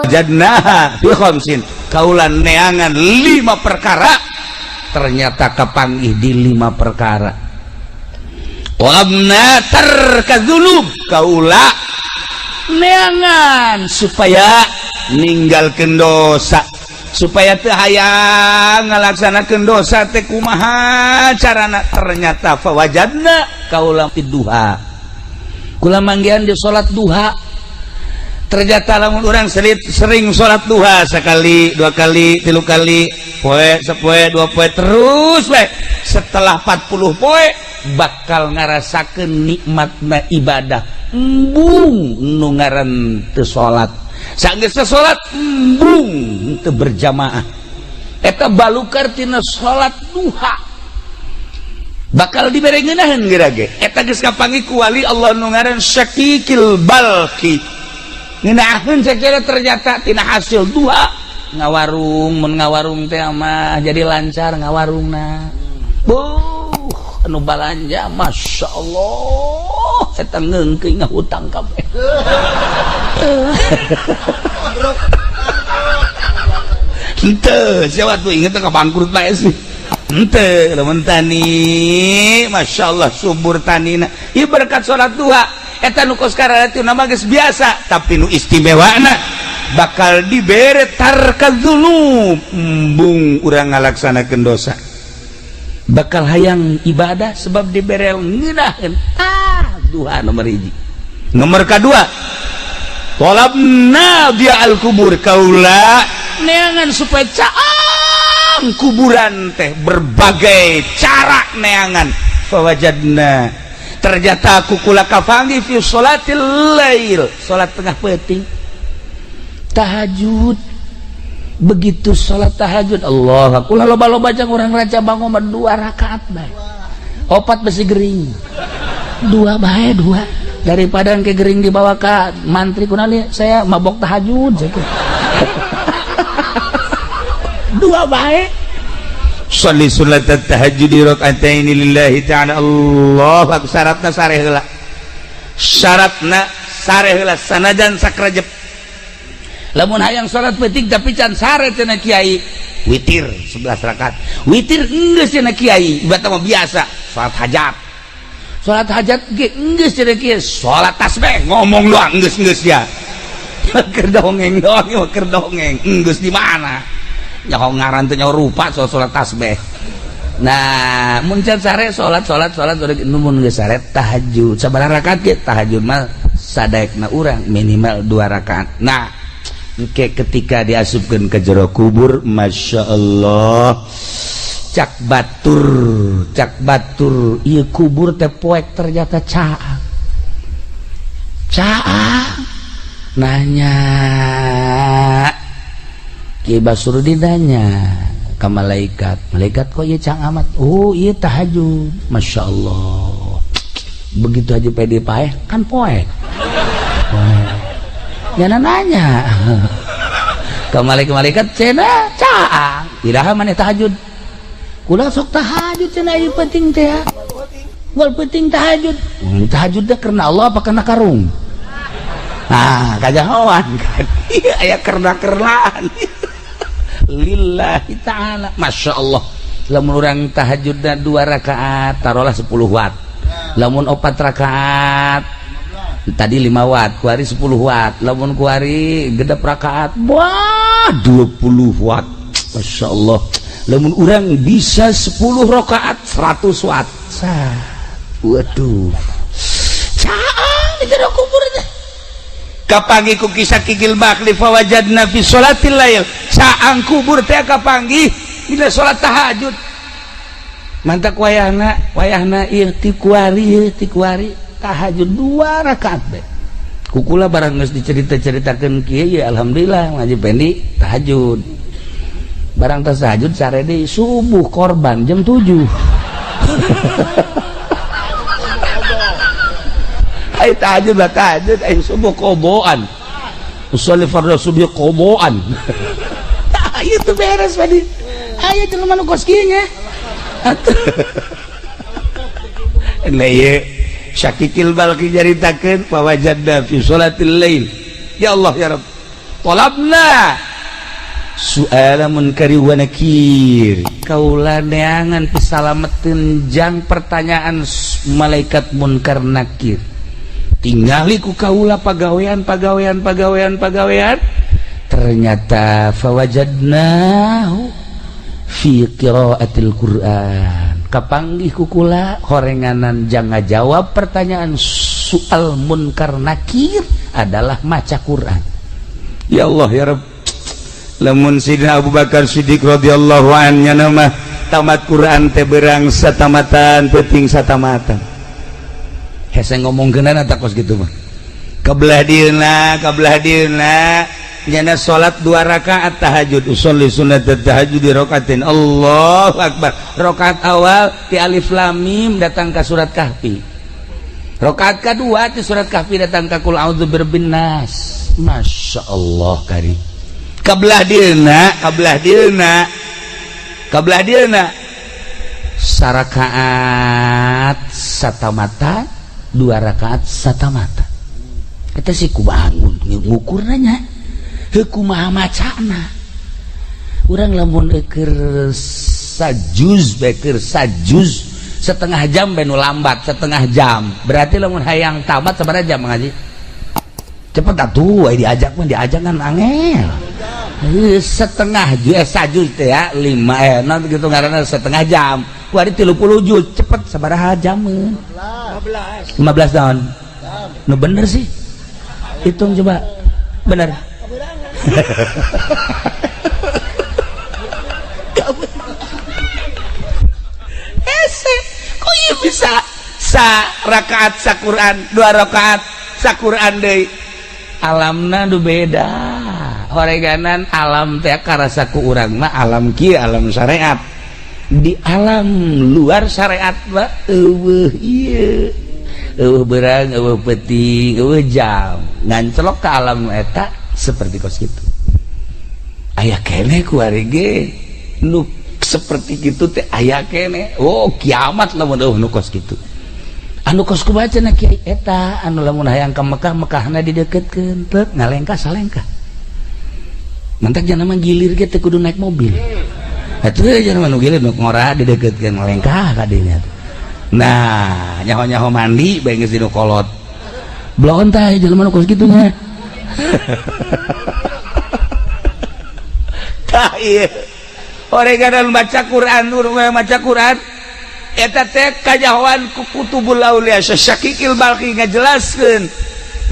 Wajadnaha fi khamsin, kaula neangan lima perkara, ternyata kapanggih di lima perkara. Wa tarka dzunub, kaula neangan supaya ninggalkeun dosa, supaya teu hayang ngalaksanakeun dosa teh kumaha carana. Ternyata fawajadna, kaula duha, kula manggihan di salat duha. Ternyata lamun orang sering salat duha sekali, dua kali, tilu kali, poe sepoe, dua poe, terus we setelah 40 poe bakal ngarasakeun nikmatna ibadah. Embung nu ngaran teu salat, sanggeus salat embung teu berjamaah. Eta balukar tina salat duha bakal dibere ngeunaheun geura ge. Eta geus kapanggih ku wali Allah nu ngaran Syakikil Balki, ngeunaheun sacara. Ternyata tina hasil duha ngawarung, mun ngawarung teh mah jadi lancar ngawarungna. Buh, anu balanja, Masya Allah, eta ngeungkeun ngahutang kabeh. Henteu, siapa tuh inget ka bangkrut bae sih. Henteu, lamun tani, Masya Allah, subur tanina. Ieu berkat salat duha. Eta nu kos kararitu nama geus biasa, tapi nu istimewana bakal dibere tarka dzunub, embung urang ngalaksanakeun dosa. Bakal hayang ibadah sebab dibere ngeunaheun. Ah, duha nomor hiji. Nomor kedua, tolabna dia al kubur, kaula neangan supaya caang kuburan teh berbagai cara neangan. Fawajadna, ternyata ku kula kapanggih fi sholatil lail, salat tengah peuting, tahajud. Begitu salat tahajud, Allah, kula loba-loba jang urang Raja Bango mah dua rakaat bae, opat besi gering, dua bae, dua, daripada ke gering dibawa ke mantri kunali saya mabok tahajud gitu. Dua bae. Sholli sunnat tahajud rakaataini lillahi ta'ala. Allah akbar. Syaratna sare heula, syaratna sare heula, sanajan sakrajep. Lamun hayang salat peuting tapi can sare cenah kiai, witir 11 rakaat. Witir geus cenah kiai, ibarat mah biasa salat hajat. Salat hajat ge geus cenah kiai, salat tasbih ngomong doang geus, geus ya keur dongeng doang, keur dongeng geus. Di mana nyaho ngaran teh, nyaho rupa soal salat tasbih. Nah, mun can sare salat, salat, salat, salat. Mun geus sare tahajud sabaraha rakaat ge? Tahajud mah sadaekna urang, minimal dua rakaat. Nah, engke ketika diasupkeun ke jero kubur, Masya Allah, cak batur, cak batur ieu kubur teh poek, ternyata caang caang. Nanya Ki Basrudin, nanya ke malaikat, "Malaikat, kok ieu caang amat?" "Oh, iya, tahajud." Masya Allah, begitu aja pede paeh kan poek poek. Nyana nanya ke malaikat-malaikat, "Cenah caang, iraha maneh tahajud?" "Kula sok tahajud," cenah, "ieu penting teh ya. Wal penting tahajud." Tahajud teh karena Allah apa karena karung? Nah, kajahoan kan. Iya, aya kerna-kernaan. Lillahi ta'ala. Masya Allah. Lamun urang tahajudna dua rakaat, taruhlah 10 watt. Lamun opat rakaat, tadi 5 watt, kuari 10 watt. Lamun kuari gedap rakaat, wah, 20 watt. Masya Allah. Lamun urang bisa 10 rakaat, 100 watt. Sah. Waduh. Caang di jero kubur teh. Kapanggih ku kisah Kikil Bakli, fawajadna fi sholatil lail, caang kubur teh kapanggih dina salat tahajud. Mantak wayahna, wayahna ieu ti kuari, ieu ti kuari tahajud dua rakaat bae. Kukula barang geus dicerita-ceritakeun kieu ya, alhamdulillah ngaji pendi tahajud. Barang tas tahajud sare deui, subuh korban jam 7. Ay tahajud lah tahajud, ay subuh koboan. Usolli fardhu subuh koboan. Tah itu beres tadi. Aya jelema nu kos kieu nya. Nah, ieu Syakikil Balki nyaritakeun fawajadna fi sholatil lail. Ya Allah ya Rabb. Tolabna su'ala munkari wa nakir, kaula neangan pisalameteun jang pertanyaan malaikat munkar nakir. Tingali ku kaula pagawean pagawean pagawean pagawean, ternyata fawajadnahu fi qiraatil Quran. Kapanggih ku kula horenganan jang ngajawab pertanyaan soal munkar nakir adalah maca Quran. Ya Allah, ya Rabb, lamun Sidina Abu Bakar Siddiq radhiyallahu anhu mah tamat Quran teh berang satamatan, peuting satamatan. Hese ngomongkeunana tak kos kitu mah. Kebelah dieuna, kebelah dieuna nyana salat dua rakaat tahajud, usolli sunat tahajud di rakaatin, Allahu akbar. Rakaat awal ti alif lam mim datang ke surat Kahfi, rakaat kedua ti surat Kahfi datang ke qul a'udzu birabbin nas. Masya Allah, kari kebelah dieuna, kebelah dieuna, kebelah dieuna sarakaat satamata, dua rakaat satamata. Kita sih ku bangun ngukur nanya kumaha macana urang. Lamun eker sajuz, beker sajuz setengah jam benu lambat setengah jam, berarti lamun hayang tamat sabaraha jam ngaji cepet atuh? Diajak mah diajak kan angel. Setengah juz, sajuz teh ya lima, non gitu ngaranna setengah jam. Wah, di 30 juz cepet sabaraha jam? 15. 15 tahun nu bener sih, hitung coba bener. Hese kok iya bisa sa rakaat sa Quran, dua rakaat sa Quran deui? Alamna nu beda horeganan alam teh karasa ku urang mah alam kieu, alam syariat. Di alam luar syariat mah eueuh ieu, eueuh berang, eueuh peuting, eueuh jam. Ngancelok ke alam eta seperti kos gitu. Aya keneh kuari ge nu seperti gitu teh, aya keneh. Oh, kiamat lamun eueuh nu kos kitu. Anu kos kumaha cenah, Kiai? Eta anu lamun hayang ka Mekah, Mekahna dideukeutkeun, teu ngalengkah salengkah. Mantak jangan mah gilir ge teu kudu naik mobil. Atuh jangan mah nu gilir nu ngora dideukeutkeun, ngalengkah ka dinya. Nah, nyaho-nyaho mandi bae geus dinu kolot. Bloon tah jelema nu kos kitu nya. Tah ieu. Oreganan baca Quran, urang maca Quran eta teh kajahoan ku kutubul aulia. Syakikil Balki ngajelaskeun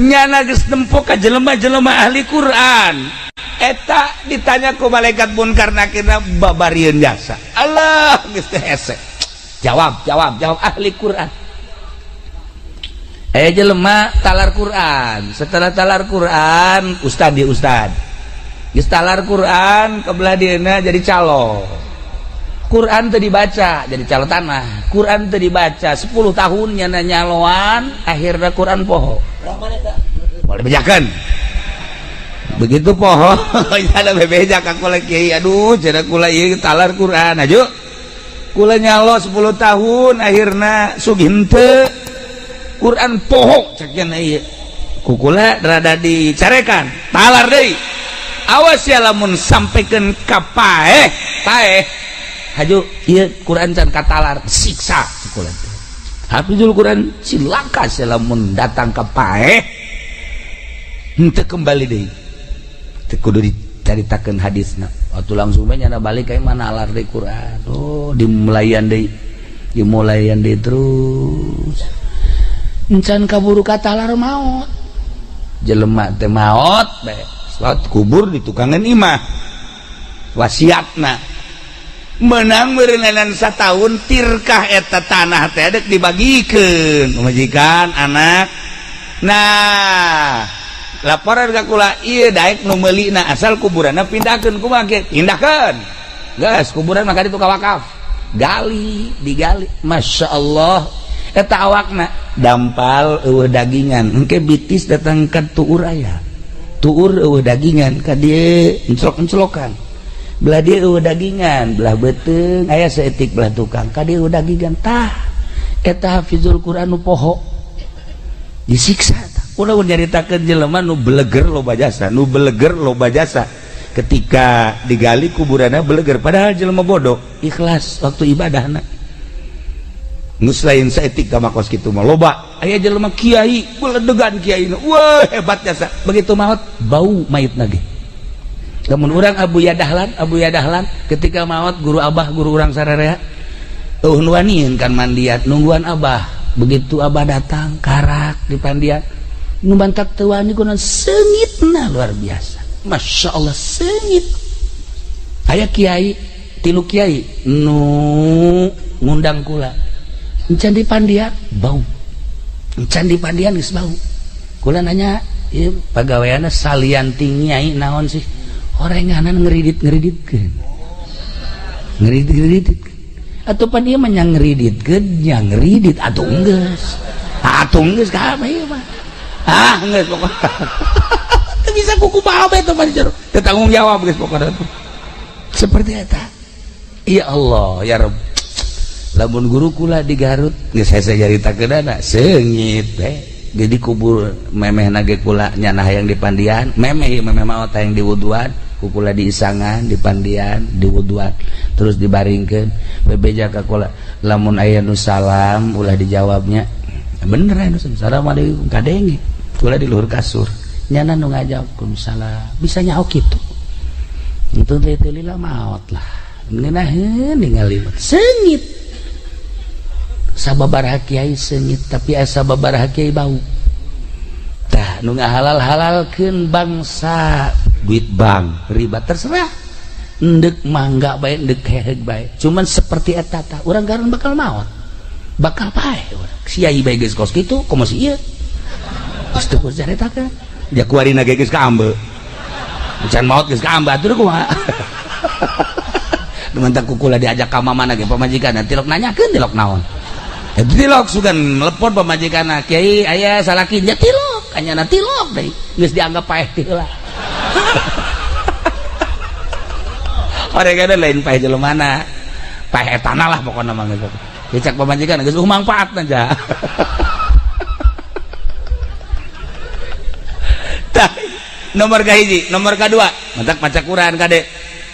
nyana geus nempo ka jelema-jelema ahli Quran eta ditanya ku malaikat munkar nakirna babarieun jasa. Allah, geus teh hese. Jawab, jawab, jawab, ahli Quran. Jelema talar Quran, setelah talar Quran ustad, dia ustad geus talar Quran, kebelah dieuna jadi calo. Quran teu dibaca, jadi calo tanah. Quran teu dibaca 10 tahun nyana nyaloan, akhirnya Quran poho. Boleh bejakan begitu poho ada bebeja ka kula, "Kiai, aduh," cenah, "kula ieu talar Quran aju kula nyalo 10 tahun, akhirna sugih henteu, Quran poho." Cek cenah ieu ku kula rada dicarekan, talar deui. "Awas ya lamun sampaikan ka paeh, paeh haju ieu Quran can katalar, siksa kula." Hafizul Quran cilaka lamun datang ka paeh, henteu kembali deui. Teu kudu dicaritakeun hadisna. Waktu langsung bae nyana balik ka mana alar deui Quran. Oh, dimulayan deui, dimulayan deui terus encan kaburu katalar maot. Jelema teh maot bae, salat kubur di tukangan imah, wasiatna menang meureunan satahun tirkah eta tanah teh dek dibagikeun pamajikan anak. Nah, laporan ka kula ieu daek nu meulina asal kuburanna pindahkeun. Kumaha ge pindahkeun geus kuburan maka itu ka wakaf. Gali, digali, Masya Allah, eta awakna dampal, eueuh dagingan. Engke bitis datang ka tuur, aya tuur, eueuh dagingan, ka dieu enclok-enclokan. Belah dieu eueuh dagingan, belah beuteung aya saeutik, belah tukang ka dieu eueuh dagingan. Tah eta hafizul Quran nu poho disiksa tah. Ulah nyaritakeun jelema nu beleger loba jasa, nu beleger loba jasa. Ketika digali kuburanna beleger, padahal jelema bodoh, ikhlas waktu ibadahna. Geus lain saeutik ka makos kitu mah loba. Aya jelema kiai, beledegan kiai. Wah, hebat jasa. Begitu maot bau mayitna ge. Lamun urang Abu Yadahlan ketika maot guru abah, guru urang sararea eueuh nu wanian kan mandian nungguan abah. Begitu abah datang karak di pandian nu bantak teu wani kunaon seungitna luar biasa. Masya Allah seungit. Aya kiai, tilu kiai nu ngundang kula. Encan di pandian bau. Encan di pandian geus bau. Kula nanya, ieu pagaweanna salian ti nyai naon sih? Orenganan ngeridit-ngeriditkeun. Ngeridit-ngeriditkeun. Atuh pan ieu mah nya ngeriditkeun, nya ngeridit atuh geus. Atuh geus kabeh ieu mah. Ah, geus pokokna. Teu bisa kuku bae teh mah jero. Teu tanggung jawab geus pokokna. Seperti eta. Ya Allah, ya Rabb. Lamun guru kula di Garut geus hese nyaritakeunana seungit teh. Jadi kubur memehna ge kula nyanah hayang dipandian, memeh memeh maot hayang diwuduan, ku kula diisangan, dipandian, diwuduan, terus dibaringkeun. Bebeja ka kula, lamun aya nu salam ulah dijawabnya. Bener aya nu assalamualaikum kadenge. Kula di luhur kasur. Nyana nu ngajawab salam, bisa nyaho kitu. Itu teh teu lila maot lah. Ngeunaheun ningali seungit. Sababaraha kiai seungit tapi asa sababaraha kiai bau. Tah nu ngahalal-halalkeun bangsa duit bank riba terserah. Endek mangga bae, endek heheug bae. Cuman seperti eta tah urang garun bakal maot. Bakal paeh urang. Kiai bae geus kos kitu, komo si ieu. Geus teu kudu caritakeun. Ja kuarina ge geus kaambe. Can maot geus kaambe atuh kumaha. Nu mantak kukula diajak ka mamana ge pamajikan tilok nanyakeun tilok naon. Tilok sugan telepon pamajikan kiai aya salaki nya tilok anyana tilok deui geus dianggap paeh teh heula. Oregana lain paeh jelemana paeh etana lah pokona mah geus dicak pamajikan geus mangfaatna ja. Tah nomor kahiji, nomor kadua mantak maca Quran kade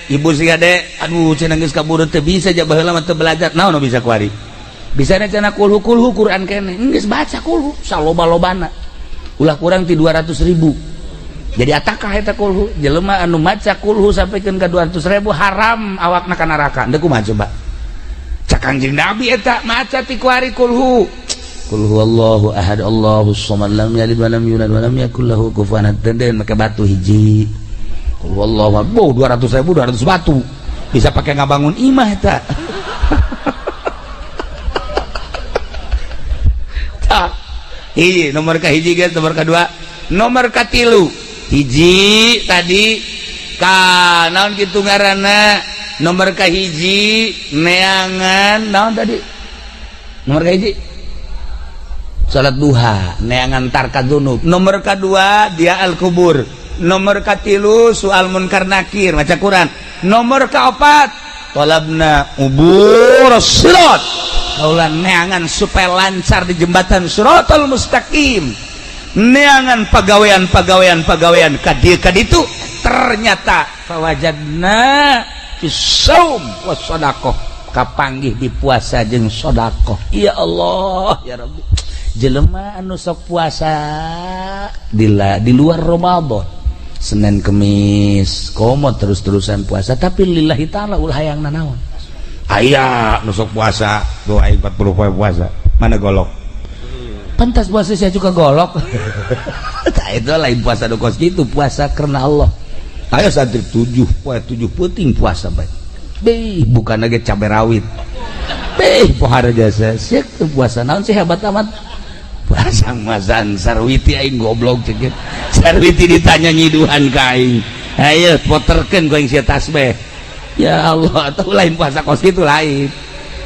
ibu si kade aduh cenah geus kaburu teu bisa ja baheula mah teu belajar naon nu bisa kuari. Bisa cenah kulhu kulhu Quran kene geus baca kulhu saloba-lobana ulah kurang ti 200.000 jadi atakah eta kulhu jelema anu maca kulhu sampikeun ka 200.000 haram awakna ka neraka deuk kumaha coba cak Kangjeng Nabi eta maca ti kuari kulhu qul huwallahu ahad Allahus samad lam yalid walam yulad walam yakul lahu kufuwan ahad den make batu hiji qul huwallahu ahad 200.000 200 batu bisa pakai ngabangun imah eta. Hiji nomor ka hiji guys, nomor kedua, nomor katilu hiji tadi ka naon kitu ngaranna nomor ka hiji neangan naon tadi nomor ka hiji salat duha neangan tarka dzunub, nomor kedua dia al kubur, nomor katilu soal munkar nakir maca Quran, nomor keempat talabna ubur sirat kaulan neangan supaya lancar di jembatan siratal mustaqim, neangan pagawean kadieu kaditu ternyata fawajadna fis saum was sadaqah kapanggih di puasa jeung sedekah. Ya Allah ya Rabbi, jelema anu sok puasa di luar Ramadan Senin Kemis komo terus-terusan puasa tapi lillahi ta'ala ulah hayang nanaon. Aya nu sok puasa tuh aing 40 poe puasa mana golok pantas puasa saya juga golok. Tah itu lain puasa nu kos kitu, puasa karena Allah. Ayo santri 7 poe 7 peuting puasa bae beh bukan lagi cabe rawit beh pohara jasa sia puasa naon sih hebat amat puasa masan sarwiti aing goblok cek sarwiti ditanya nyiduhan ka aing ayo poterkeun ku aing sia tasbih. Ya Allah, atau lain puasa kos kitu lain.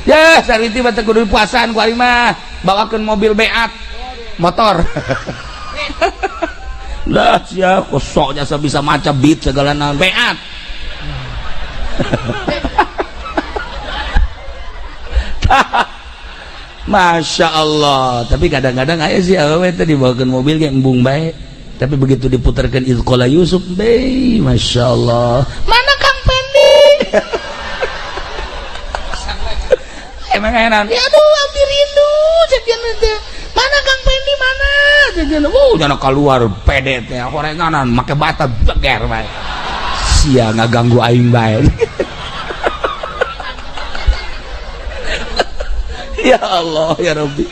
Ya sarwiti mah teu kudu puasaan ku aing mah bawakeun mobil beat motor. Lah sia kosok jasa bisa maca beat segala naon beat. Masya Allah. Tapi kadang-kadang aya sih awewe teh dibawakeun mobil ge embung bae. Tapi begitu diputarkan Idz Qala Yusuf, be, Masya Allah. Mana Kang Pendi? Emang enak. Ya aduh, abdi rindu cek teh. Mana Kang Pendi mana? Cek oh, jangan keluar pede teh horenganan make bata beger bae. Sia ngaganggu aing bae. Ya Allah ya Rabbi.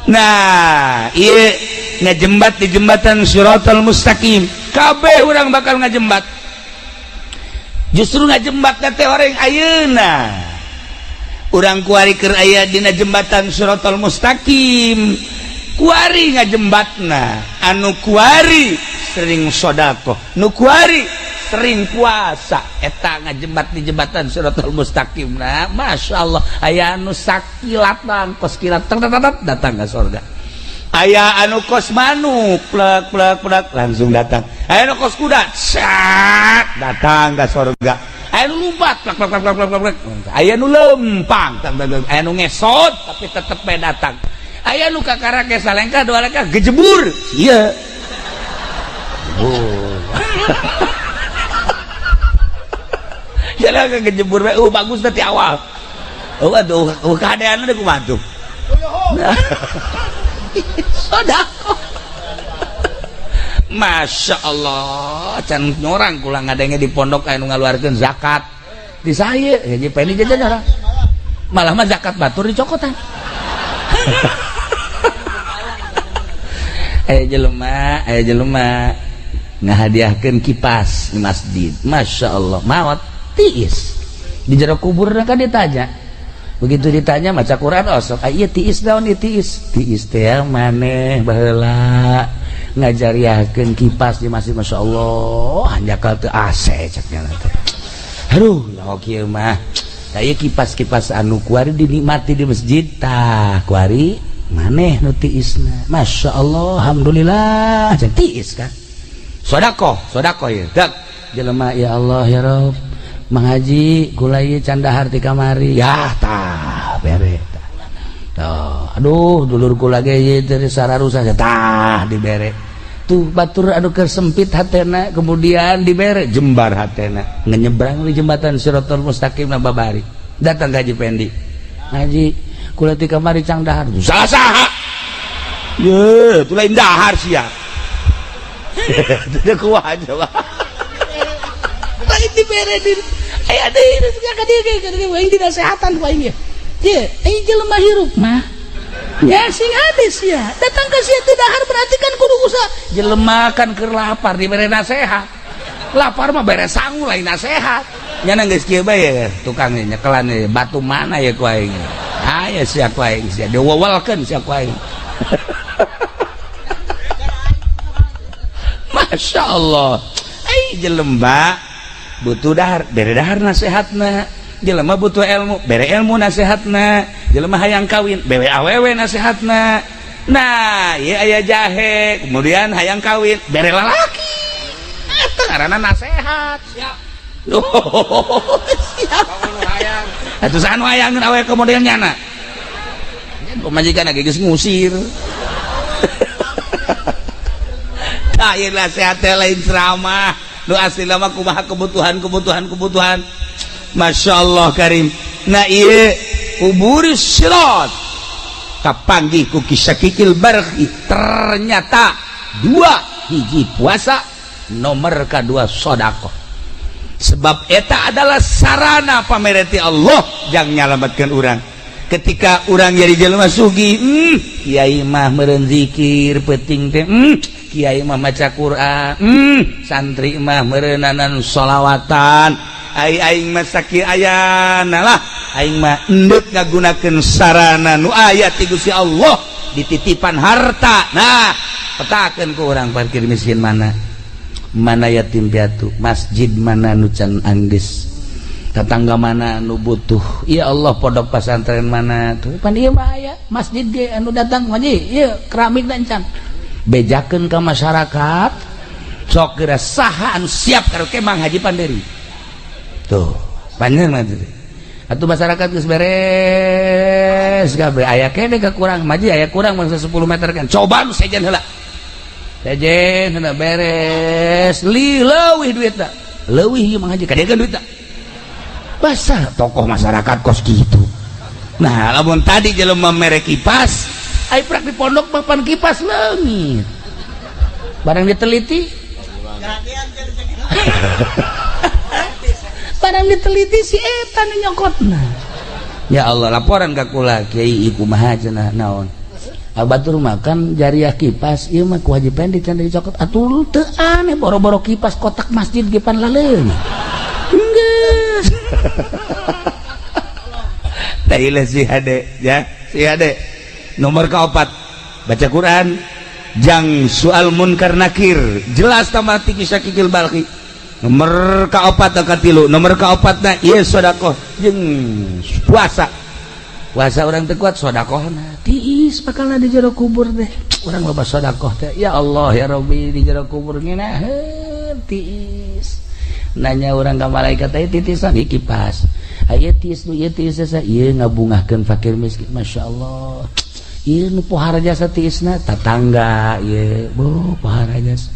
Nah, ieu ngajembat di jembatan Shiratal Mustaqim. Kabeh urang bakal ngajembat. Justru ngajembat teh orang ayeuna. Urang kuari keur aya dina jembatan Shiratal Mustaqim. Kuari ngajembatna, anu kuari sering sedekah, nu kuari sering puasa, eta ngajembat di jembatan Shiratal Mustaqim. Nah, Masya Allah, aya anu sakilatan kos kilat datang ke surga. Aya anu kos manuk plek plek plek langsung datang. Aya anu kos kuda sat datang ke surga. Aya anu lumpat plek plek plek plek plek. Aya anu lempang, aya anu ngesot tapi tetep bae datang. Aya anu kakara ge salengkah dua lengkah gejebur. Ieu. Oh. Jalan kejebur bae, bagus tadi awal. Oh aduh, keadaan udah kumaha tuh. Sedekah. Masya Allah, can nyorang kula ngadenge di pondok aya nu ngaluarkeun zakat. Di saya, ya Pendi jajan nyorang. Malah mah zakat batur dicokotan. Aya jelema ngahadiahkeun kipas di masjid. Masya Allah, maot tiis di jero kubur kan ditanya. Begitu ditanya maca Quran osok, ah iya tiis daun ieu tiis. Tiis teh maneh baheula ngajariahkeun kipas di masjid. Masya Allah, hanjakal teu AC ceknya teh. Aduh, nyaho kieu mah. Tah ieu kipas-kipas anu kuari dinikmati di masjid tah kuari maneh nu tiisna. Masya Allah, alhamdulillah cek tiis kan. Sedekah, sedekah ieu. Dak jelema ya Allah ya Rabb. Mang Haji kula ieu can dahar ti kamari. Ya tah bere tah. Tuh, aduh dulur kula ge ieu teh sararusa tah dibere. Tuh batur anu keur sempit hatena kemudian dibere jembar hatena. Ngenyebrang di jembatan Shiratal Mustaqim na babari. Datang ka Haji Pendi. Haji kula ti kamari cang dahar. Salah saha? Ye, tu lain dahar sia. Teu kuat coba. Lain dibere di aya deui ka dieu aing dinasehatan ku aing ye. Ye, aing jelema hirup mah. Ya sing ades ya. Datang ka sia teu dahar berarti kan kudu usaha. Jelema kan keur lapar dibere nasehat. Lapar mah bere sangu lain nasehat. Nya geus kieu bae tukang nyekelan batu mana ya ku aing. Aya sia ku aing sia diwewelkeun sia ku aing. Masya Allah. Ai jelema butuh dahar, bere dahar nasehatna. Jelema butuh ilmu, bere ilmu nasehatna. Jelema hayang kawin, bere awewe nasehatna. Nah, ieu aya jahe, kemudian hayang kawin, bere lalaki. Eta ngaranna nasehat. Siap. Oh, siap. Atuh saha nu hayangeun awewe ka model nyana? Pamajikan ge geus ngusir. Tah ieu nasehat teh lain ceramah. Nu asli lama kumaha kebutuhan. Masya Allah karim. Nah ieu kubur sirat kapanggih ku kisah kikil barhi. Ternyata dua hiji puasa nomor kedua sedekah. Sebab eta adalah sarana pamereti Allah jang nyalametkeun urang. Ketika urang jadi jelema sugih, kiai mah meureun zikir peuting teh, kiai mah maca Quran, santri mah meureunanan sholawatan. Ai aing mah sakieu ayana lah, aing mah endek ngagunakeun sarana nu aya ti Gusti Allah dititipan harta. Nah, petakeun ku urang parkir miskin mana? Mana yatim piatu, masjid mana nu can anggeus, tetangga mana nu butuh. Ya Allah, pondok pesantren mana tuh pan ieu mah aya masjid ge anu datang haji ieu keramik dan can bejakeun ka masyarakat. Sok geura saha anu siap karaoke Mang Haji Panderi tuh panjang mah. Atuh masyarakat geus beres kabeh, aya keneh kekurang maji, aya kurang mangsa 10 meter kan. Coba nu sejen heula, sejen heula beres, li leuwih duitna, leuwih ieu mah haji kadegan duitna. Basah tokoh masyarakat kos gitu. Nah, lamun tadi jelema mere kipas, ai prak di pondok mah pan kipas leungit. Barang diteliti, barang diteliti si eta nu nyokotna. Ya Allah, laporan ka kula, "Kiai, kumaha cenah?" "Naon?" "Batur makan jariah kipas ieu mah kewajiban dicanda dicokot." Atuh teu aneh, boro-boro kipas, kotak masjid ge pan laleungit geus. Tailah si hade ya, si hade nomor keempat baca Quran jang soal munkar nakir jelas tambah tinggi. Syakikil Balkhi nomor keopat katilu, nomor keopatna ieu sedekah jeung puasa. Puasa orang teu kuat, sedekahna tiis bakalna di jero kubur teh. Urang loba sedekah teh, ya Allah ya Rabbi, di jero kubur ngeunaheun tiis. Nanya urang ka malaikat teh, titisan ieu kipas, aya tiis nu ieu, tiis ieu ngabungahkeun fakir miskin, Masya Allah, ieu nu pohara jasa tiisna tatangga ieu, bo pohara jasa.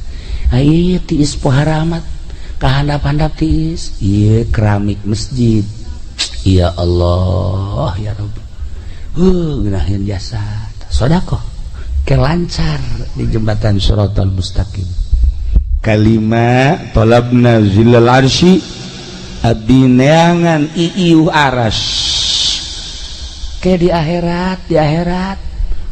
Ieu tiis pohara amat kahandap-handap tiis ieu keramik masjid. Ya Allah ya Rabbi, ngeunaheun jasa sedekah ke lancar di jembatan Shiratal Mustaqim. Kalima, talabna zillal arsy, abdi neangan iiuh aras ke di akhirat. Di akhirat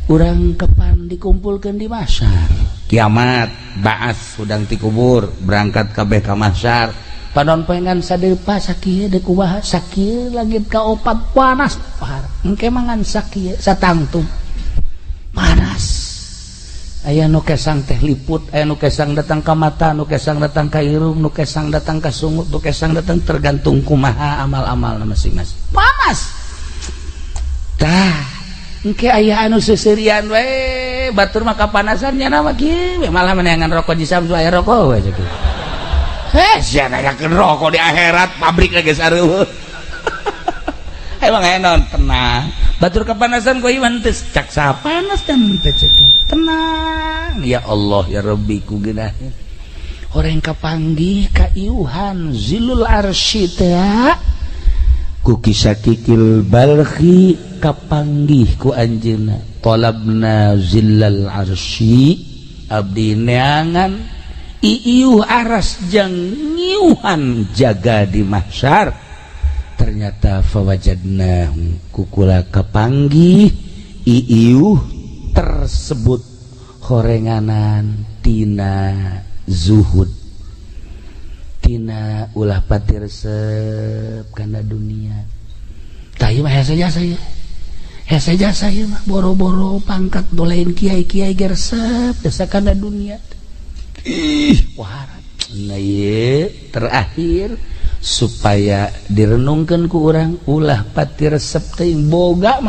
urang kepan dikumpulkan di mahsyar kiamat, baas hudang ti kubur, berangkat kabeh ka mahsyar. Panon poe ngan sadepa sakieu, deuk kumaha sakieu, langit kaopat panas par engke mangan sakieu satangtung panas. Aya nu kesang teh liput, aya nu kesang datang ka mata, nu kesang datang ka irung, nu kesang datang ka sungut, nu kesang datang tergantung kumaha amal-amal masing-masing. Panas tah engke aya anu seuseurian we, batur mah kapanasan nya mah kieu, malah meneangan rokok di Samsu, aya rokok we kieu. Heh, sia nanyakeun rokok di akhirat, pabrik geus areueuh. Emang aya naon, tenang. Batur kepanasan ku iman teh cak saha panas dan teh cek. Tenang. Ya Allah ya Rabbi, ku geunaheun. Orang kapanggih kaiuhan zilul arsy teh ku Kisakikil Balkhi, kapanggih ku anjeunna, talabna zillal arsy, abdi neangan iiuh aras jang ngiuhan jaga di mahsyar. Ternyata fawajadna, kukula kapanggih iiuh tersebut horenganan tina zuhud, tina ulah pati resep kana dunia. Tah, ieu mah hese jasa ieu, hese jasa ieu mah, boro-boro pangkat dolein kiai, kiai ge resep jasa kana dunia. Ih, wah. Nah, ieu terakhir supaya direnungkan ku urang, ulah pati resep teh boga mah.